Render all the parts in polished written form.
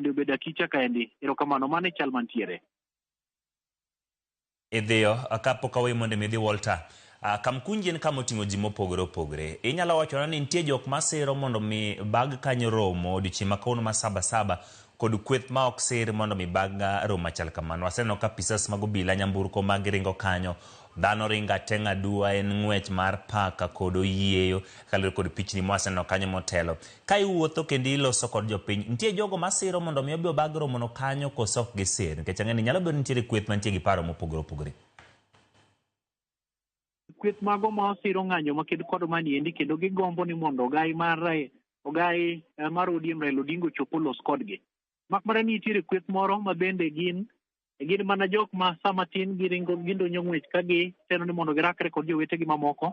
bende obedo akicha kaendi. Erokamano, mano e chal mantiere. Idhiyo, kapok aweyi mondo mi idhi Walter. Kamkunji en kama oting'o ji mopogore opogore. Inyalo wachona ni nitie jok masiro mondo mi bag kanyo romo odiochieng' ma kawuono ma saba saba kod kweth ma ok sir mondo mi bag rom machal kamano. Waseneno ka apisas mag obila nyamburko mag ringo kanyo, dhano ringo ateng'a aduwa, en ng'wech mar paka kod oyieyo kaluwore kod pichni mwaseneno kanyo motelo. Ka iwuotho kendo iloso kod jopiny, nitie jogo masiro mondo mi obi obag romono kanyo koso ok gisir? Nikech ang'e ni nyalo bedo ni nitiere kweth mantie gi paro mopogore opogore. Kweth mago ma osiro ng'anyo maked kod mani endi kendo gigombo ni mondo ogai mar ODM Raila Odinga ochop olos kodgi. Mak mana ni nitiere kweth moro ma bende gin mana jok ma sama tin giringo gindonyo ng'wech ka giteno ni mondo girakre kod jowetegi mamoko.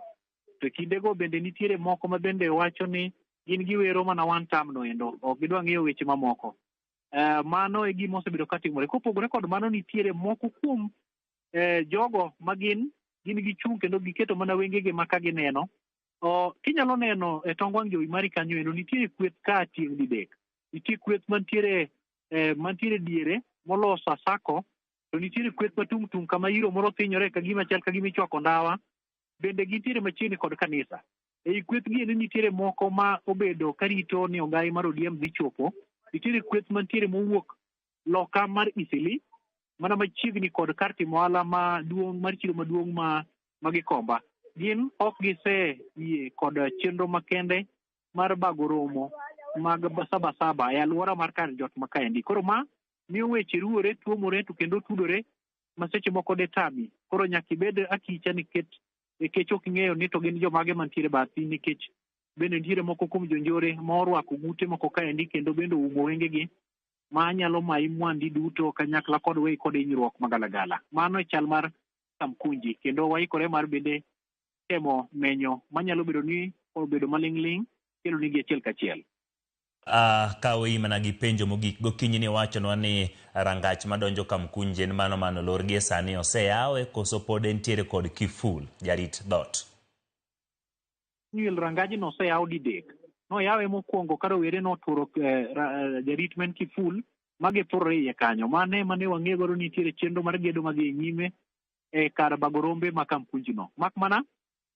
To e kindego bende nitiere moko ma bende wacho ni gin giwero mana one term no endo, ok gidwa ng'iyo weche mamoko. Mano e gima osebedo ka timore. Kopogore kod mano nitiere moko kuom jogo ma gin gichung' kendo giketo mana wengegi ma ka gineno. Kinyalo neno e tong wang' jowi mari kanyo endo nitiere kweth ka tieng' didek. Nitie kweth mantiere diere moloso asako to nitiere kweth matung' tung' kama iro moro thinyore ka gima chal ka gima ichwako ndawa bende gintiere machiegni kod kanisa. Ei kweth gi endi nitiere moko ma obedo karito ni ogai mar ODM dhi chopo. Nitiere kweth mantiere mowuok loka mar Eastleigh mana machiegni kod kar timo ohala maduong' mar chiro maduong' ma Gikomba. Gin ok gise yie kod chenro makende mar bago romo mag saba saba e alwora mar kar jot ma kaendi. Koro ma miyo weche ruwore, tuomore to kendo tudore ma seche moko detami. Koro nyaka ibed akicha nikech ok ing'eyo ni to gin jomage mantiere bathi nikech bende nitiere moko kuom jonjore ma orwako gute moko kaendi kendo bende oumo wengegi ma nyalo mayi mwandi duto kanyakla kod weyi kod hinyruok magalagala. Mano e chal mar Kamkunji kendo waikore mar bende temo menyo manyalo bedo ni obedo maling'ling' kelo nigi achiel kachiel. Ka oyi mana gi penjo mogik gokinyi ni wachonwa ni rangach madonjo Kamkunji en mano manolor gie sani oseyawe koso pod entiere kod kiful jarit dhoot? Nyil rangajno oseyaw didek. Noyawe mokwongo ka rowere noturo jarit ma en kiful ma githurore iye kanyo. Mano ema ne wang'e godo ni nitiere chenro mar gedo madhi e nyime e kar bago rombe ma Kamkunji no. Mak mana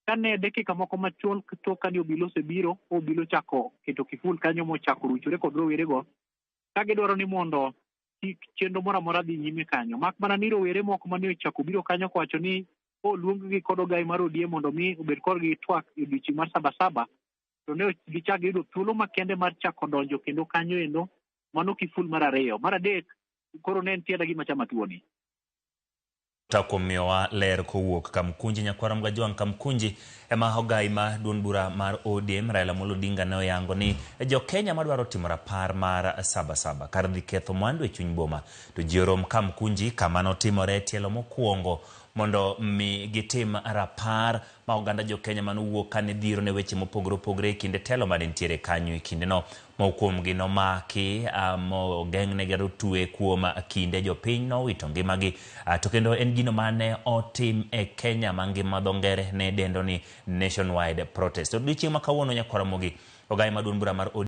kane dakika moko machuok tok kane obila osebiro, obila ochako keto kiful kanyo mochako ruchore kod rowerego ka gidwaro ni mondo kik chenro moro amora dhi nyime kanyo. Mak mana ni rowere moko mane ochako biro kanyo kowacho ni oluong gi kod ogai mar ODM mondo mi obed kodgi twak e odiochieng' mar saba saba to ne gichak giyudo thuolo makende mar chako donjo kendo kanyo endo mano kiful mar ariyo. Mar adek koro ne en tienda gima chama tuoni. Ta kuom miyowa ler kowuok Kamkunji. Nyakwar Mgajwang' Kamkunji ema ogai ma duond bura mar ODM Raila Amolo Odinga ne oyango ni jo-Kenya madwaro timo rapar mar saba saba kar dhi ketho mwandu e chuny boma to ji orom Kamkunji kama notimore tielo mokwongo mondo mi gitim rapar ma oganda jo-Kenya manowuok kane dhiro ne weche mopogore opogore e kinde telo mane nitiere kanyo e kindeno. Moko kuomgi nomaki mogeng'negi kata otwe kuom kinde jopiny nowito ngimagi. To kendo en gino mane otim e Kenya mangima dho ngere ne dendo ni nationwide protest. Odiochieng' ma kawuono nyakwar Ramogi ogai ma duond bura mar ODM